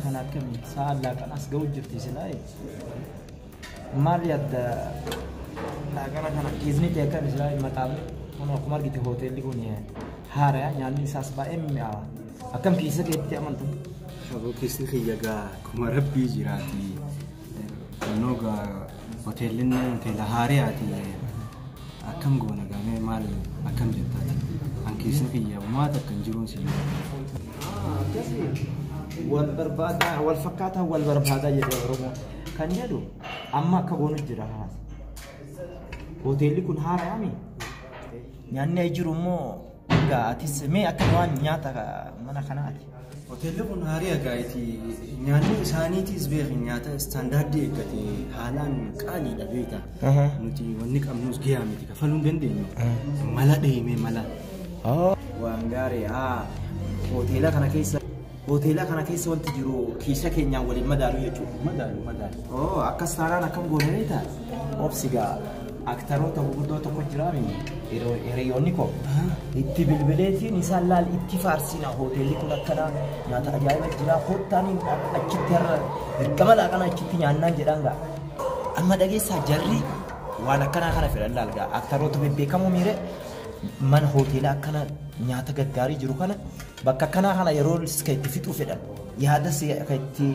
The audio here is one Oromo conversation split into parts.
kana akkamii sa'a laaqanaas ga'u jirti silaa maal yaadda laaqana kana kiisni kee akkami silaa maqaan kun akkuma argite hoteelli kun haaraa nyaanni isaas baay'ee mi'aawa akkam kiisa keetti amantu. Aboo kiisni kiyya gaa akkuma rabbii jiraati. Innoo gaa hoteelli hoteela haaraati. Akkam goona gaamee maal akkam jettaati. An kiisni kiyya uumaata akkan jiruun si jiru. Akkasii wal barbaadaa wal fakkaataa wal barbaadaa jedhee Oromoo kan jedhu amma akka goonu jira haasa. Hoteelli kun haaraami. Nyaanni jiru immoo egaa atis mee akka waan nyaata mana kanaati. Hoteelli kun haaraa gaa'iti nyaanni isaaniitis beekin nyaata istaandaardii eeggate haalaan qaaliidha beekta. Nuti wanni qabnus gahaa miti kafaluu hin dandeenyu. Mala deemee mala. Waan gaarii hoteela kana keessa wanti jiru kiisha keenyaan waliin madaalu jechuudha. Madaalu madaalu. Akkas taanaan akkam goone beektaa? Obsi gaa aktaroota gurguddoo tokko jiraami hiriyoonni koo itti bilbileetiin isaan laal itti faarsina hoteelli kun akkana nyaata ajaa'iba jira kottaan achitti har'a dirqama laaqana achitti nyaannaan jedhaan gaa. Amma dhageessaa jarri waan akkanaa kana fedhan laal gaa aktaroota bebbeekamoo miire mana hoteela akkana nyaata gaggaarii jiru kana bakka akkanaa kana yeroo itti fixuu fedhan yaada ka itti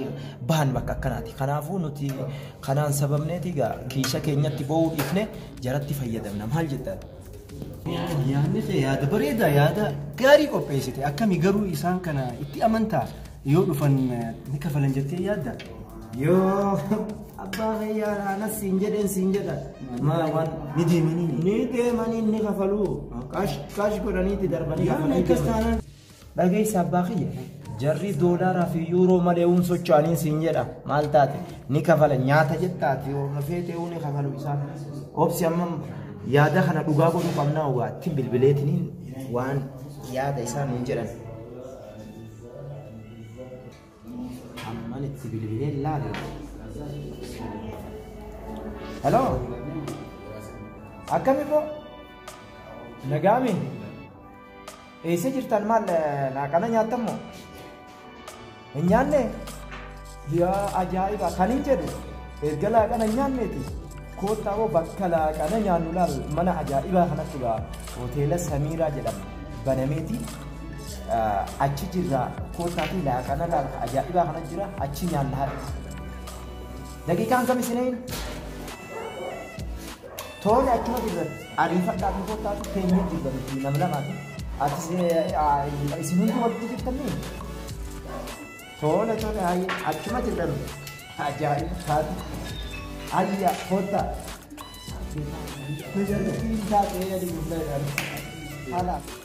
bahan bakka akkanaati. Kanaafuu nuti kanaan sababneeti egaa kiisha keenyatti boo'uu dhiifne jaratti fayyadamna maal jettan? Yaadni kee yaada bareedaa yaada gaarii qopheessite akkami garuu isaan kana itti amantaa yoo dhufan ni kafalan jettee yaadda? Yoo abbaa kiyyaa anas siin jedheen siin jedha. Maa waan ni deemanii ni deemanii ni kafaluu kaash godhaniitti darbanii kafalanii akkas taanaan. Dhageessa abbaa kiyya jarri doolaaraa fi yuuroo malee uun socho'anii siin jedha maal taate ni kafala nyaata jettaati yoo feete ni kafalu isaan. Obsi amma yaada kana dhugaa godhuu qabnaa ogaa ittiin bilbileetiniin waan yaada isaan nuun jedhan. Amman itti bilbilee laale. Hello. Akkami boo? Nagaami. Eessa jirtan maal laaqana nyaattammoo? Hin nyaanne? Yaa ajaa'iba kan hin jedhu erga laaqana hin nyaanneeti. Kottaa boo bakka laaqana nyaannu laal mana ajaa'ibaa kanatti gaa hoteela Samiiraa jedhama banameeti. Achi jirra kottaatii laaqana laal ajaa'ibaa kana jira achi nyaanna har'a. Daqiiqaan kam isiniin? Tole achuma jirra ariifadhaa fi kottaatu teenyee jirra nuti nama lamaati. Atis isin hundi walitti jirtanii? Tole tole achuma jirra nuti. Ajaa'iba taate. Ayya kottaa.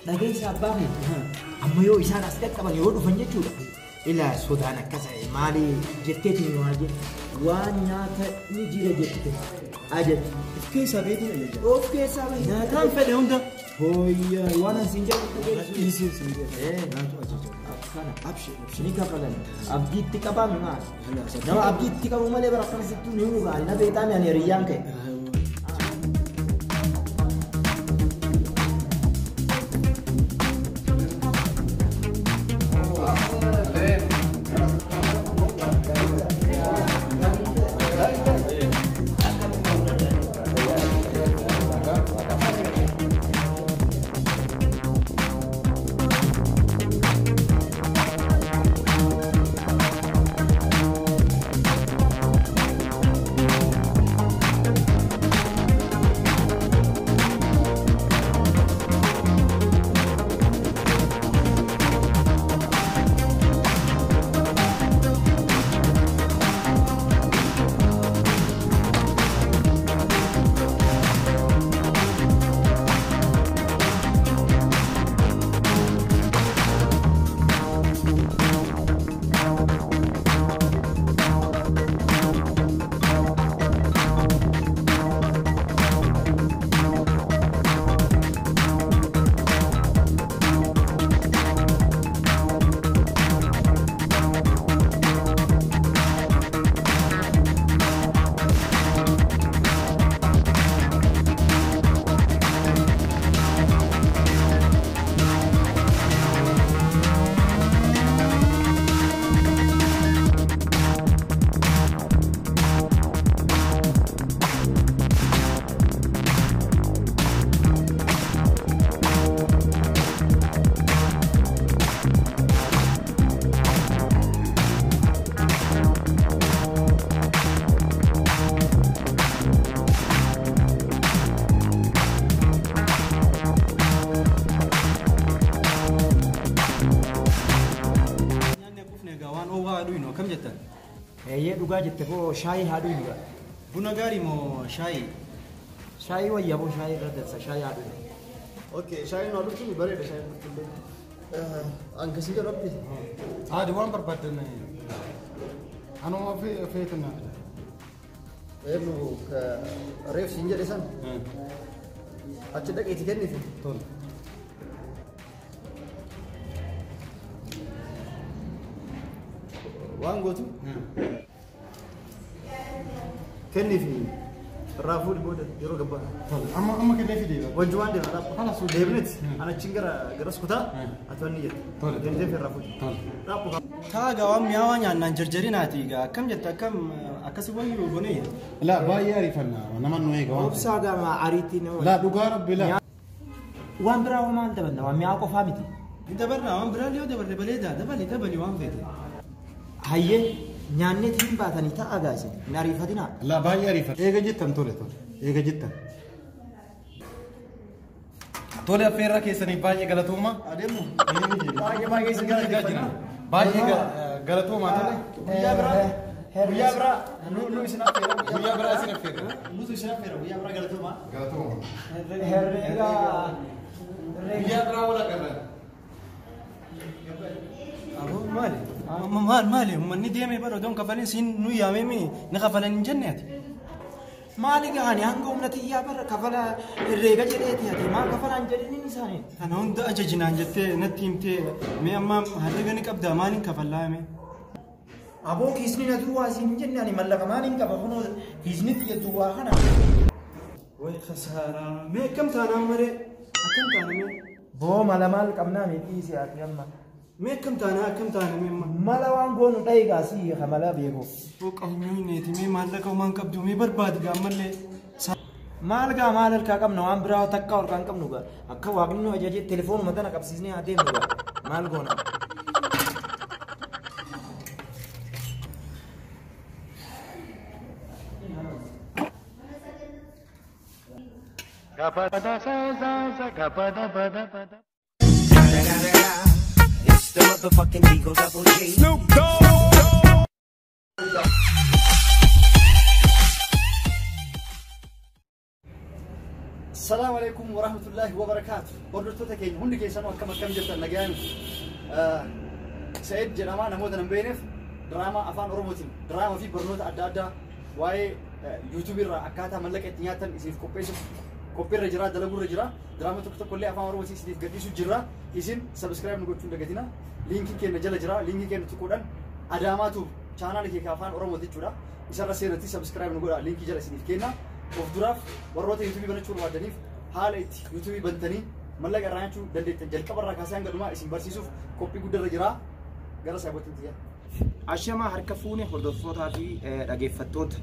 Dhageessa abbaa kee amma yoo isaan as qaqqaban yoo dhufan jechuudha. Ilaa sodaan akkas maali jetteetiin maal jette waan nyaata ni jira jette ajaji. Of keessaa beetiin ajaja. Of keessaa beetiin. Nyaataan fedhe hunda. Hooyyaa waan asiin jedhu dhiisiin siin jedhe. Nyaatu ajaja. Akkana. Abshee abshee. Ni kafalan. Abdiitti qabaami maal? Nama abdiitti qabu malee bara akkana sittuu ni huba. Ani na beektaami ani hiriyyaan ka'e. Dhugaa jette boo, shaayii haa dhugnu. Buna gaarii moo shaayii? Shaayii wayya boo, shaayii irra dansa, shaayii haa dhugnu. Okay, shaayiin waa dhugtuun bareeda, shaayiin dhugtuun. Ankasii jedhu abbi. Haadhi waan barbaaddan anuma feetan. Eenyu reef siin jedhe san achi dhaqeeti kennifi. Tole. Waan gootu kennifi, irraa fuudhi, booda yeroo gabbaa. Tole. Amma amma kennee fidee. Wajjumaan deema dhaabba. Haala suuta. Deebineti ana achiin gara garas kutaa ati wanni jette. Tole. Deemtee irraa fuudhi. Tole. Dhaabbu. Taagaa waan mi'aawaa nyaannaan jarjarinaati egaa, akkam jette, akkam akkasi wayyuu bonee? Laa, baay'ee ariifanna, nama nu eega waan ta'eef. Obsaa gama ariitii nama. Laa, dhugaa rabbi, laa. Waan biraa hoo maal dabalna? Waan mi'aa qofaa miti. Ni dabarraa, waan biraa yoo dabarre bareeda, dabali dabali waan feete. Hayyee, nyaanneetiin hin baatanii ta'a gaase. Hin ariifatinaa. Laa, baay'ee ariifanna. Eega jettan tole tole. Eega jettan. Tole, affeerraa keessaniif baay'ee galatooma. Adeemu. Baay'ee baay'ee isin galateeffanna. Baay'ee galatoomaa, tole. Guyyaa biraa. Guyyaa biraa nu isin affeera. Guyyaa biraa isin affeerra. Nutu isin affeera guyyaa biraa, galatooma. Galatooma. Herreega. Guyyaa biraa wal agarra. Aboo, maali? Maal maali? Uummanni deemee bara odoon kafalin siin nu yaamee mi ni kafalan hin jenne ati? Maali gaani, hanga humna xiyyaa bara kafala herreega jedheeti, ati maal kafalaan jedhiniin isaanii? Kana hunda ajajinaan jettee natti himtee, mee amma herrega ni qabdaa, maaliin kafallaa mee? Aboo, kiisni na duwwaa siin hin jenne, ani mallaqa maaliin qaba, kunoo kiisni xiyya duwwaa kana. Way khasaaraa, mee akkam taanaan maree, akkam taana mee? Boo, mala maal qabnaa, mee dhiise ati amma. Mee akkam taanaa, akkam taana mee amma? Mala waan goonu dhayigaa si mala beeku. Boo, qabnyooneeti, mee maallaqa homaan qabdu, mee barbaadi gaammallee. Maal gaa, maal harkaa qabna? Waan biraa takka harkaa hin qabnu gaa. Akka waaqni nu ajajee telefoonuma tana qabsiisnee haa deemnu gaa. Maal goona? It's the motherfucking Eagle Double G. Snoop Dogg. Salaamu alaikum warahmatullahi wabarakaatu. Hordoftoota keenya hundi keessanuu akkam akkam jirtan, nagaan? Sa'id jedhama, namoota nan beekneef diraamaa afaan Oromootiin diraamaa fi barnoota adda addaa waa'ee yuutuubii irraa akkaataa mallaqa itti nyaatan isiniif qopheessuuf qophiirra jira, dalaguurra jira. Diraamaa tokko tokko illee afaan Oromootiin isiniif gadhiisu jira. Isin subscribe nu gochuu hin dagatina. Liinkii keenya jala jira. Liinkii keenya tuquudhaan Adaamaatu chaanaala keenya afaan Oromooti jechuudha. Isarra seenatti subscribe nu godha. Liinkii jala isiniif kenna. Of duraaf warroota yuutuubii banachuu barbaadaniif haala itti yuutuubii bantanii mallaqa irraa nyaachuu dandeettan jalqaba irraa kaasee hanga dhumaa isin barsiisuuf qophii guddarra jira. Gara saayibootiin xiyyaa. Ashamaa, harka fuune hordoftootaa fi dhaggeeffattoota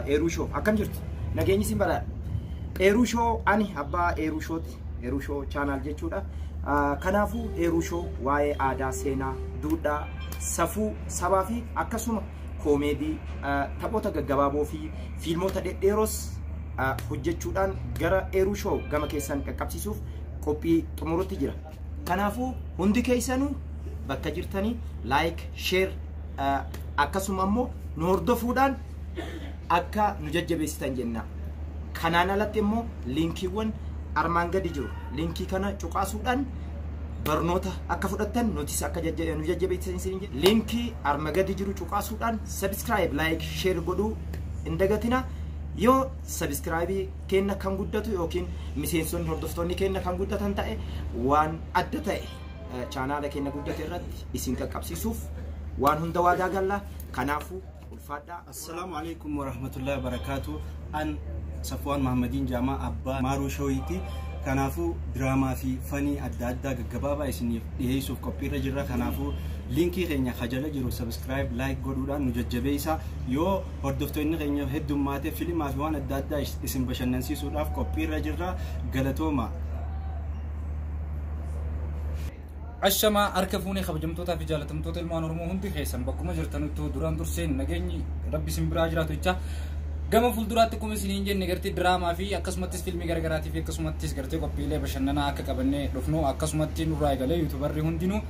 Eeruu Show, akkam jirtu? Nageenyi isin badhaadha. Eeruu Show, ani abbaa Eeruu Showti. Eeruu Show channel jechuudha. Kanaafuu Eeruu Show waa'ee aadaa, seenaa, duudhaa, safuu, sabaa fi akkasuma koomeedii, taphoota gaggabaaboo fi fiilmoota dhedheeroos hojjechuudhaan gara Eeruu Show gama keessan qaqqabsiisuuf qophii xumurutti jira. Kanaafuu hundi keessanuu bakka jirtanii like, share, akkasuma immoo nu hordofuudhaan akka nu jajjabeessitan jenna. Kanaan alatti immoo liinkiiwwan armaan gadi jiru. Liinkii kana cuqaasuudhaan barnoota akka fudhattan, nutis akka nu jajjabeessitan isin jedha. Liinkii arma gadi jiru cuqaasuudhaan subscribe, like, share godhuu hin dagatina. Yoo subscribe kenna kan guddatu yookiin miseensonni hordoftoonni kenna kan guddatan ta'e, waan adda ta'e chaanaala keenya guddate irratti isin qaqqabsiisuuf waan hunda waadaa galla. Kanaafuu ulfaadhaa. Assalaamu alaikum warahmatullahi wabarakaatu. An Safwaan Mahammadiin Jaamaa, abbaa Maaruu Shooyiiti. Kanaafuu diraamaa fi fanii adda addaa gaggabaabaa isiniif dhiyeessuuf qophiirra jirra. Kanaafuu liinkii keenya kajala jiru subscribe, like godhuudhaan nu jajjabeessa. Yoo hordoftoonni keenya heddummaate filimaa fi waan adda addaa isin bashannansiisuudhaaf qophiirra jirra. Galatooma. Ashamaa, harka fuunee kabajamtootaa fi jaalatamtoota ilmaan Oromoo hundi keessan bakkuma jirtanuttu, duraan durseen nageenyi rabbi isin biraa jiraatu jecha, gama fuulduraatti akkuma isiniin jenne gartee diraamaa fi akkasumattis fiilmii garaagaraatii fi akkasumattis gartee qophiilee bashannanaa akka qabannee dhufnu, akkasumatti nurraa eegalee yuutubarri hundinuu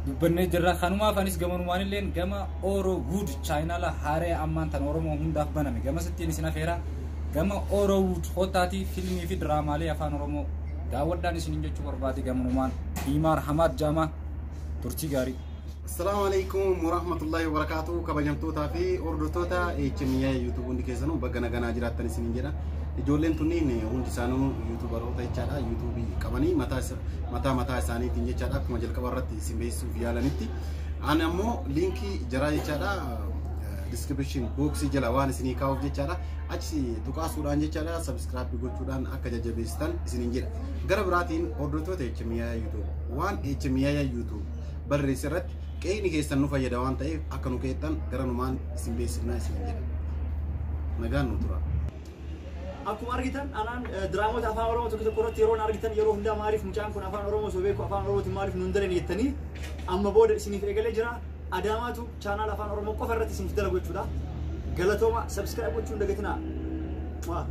Dubbannee jirra. Kanumaaf anis gamanumaan illeen gama Oro Wood chaayinaala haaree ammaan tan Oromoo hundaaf baname gama sittiin isin afeera. Gama Oro Wood hottaatii fiilmii fi diraamaalee afaan Oromoo daawwadhaan isiniin jechuu barbaade gamanumaan Imaar Hamaad Jaamaa turtii gaarii. Assalaamu alaikum warahmatullahi wabarakatuh. Kabajamtootaa fi hordoftoota HMI YouTube hundi keessanuu bakka naganaa jiraattan isiniin jedha. Ijoolleen tunniin hundi isaanuu yuutuubaroota jechaadha. Yuutuubii qabanii mataa mataa isaaniitiin jechaadha. Akkuma jalqaba irratti isin beeksisuuf yaalanitti. Ani ammoo liinkii jaraa jechaadha. Description box jala waan isinii kaa'uuf jechaadha. Achi tuqaasuudhaan jechaadha. Subscribe gochuudhaan akka jajjabeessitan isiniin jedha. Gara biraatiin hordoftoota HMI YouTube waan HMI YouTube barreesse irratti qe'ini keessan nu fayyada waan ta'eef akka nu qeexxan gara numaan isin beeksifnaa isiniin jedha. Nagaan nu tura. Akkuma argitan anaan diraamoota afaan Oromoo tokko tokko irratti yeroon argitan yeroo hundaa maaliif mucaan kun afaan Oromoo osoo beeku afaan Oromootiin maaliif nuun dalan jettanii amma booda isiniif eegalee jira. Adaamaatu chaanaal afaan Oromoo qofa irratti isiniif dalagu jechuudha. Galatooma, subscribe gochuun dagatinaa. Waa.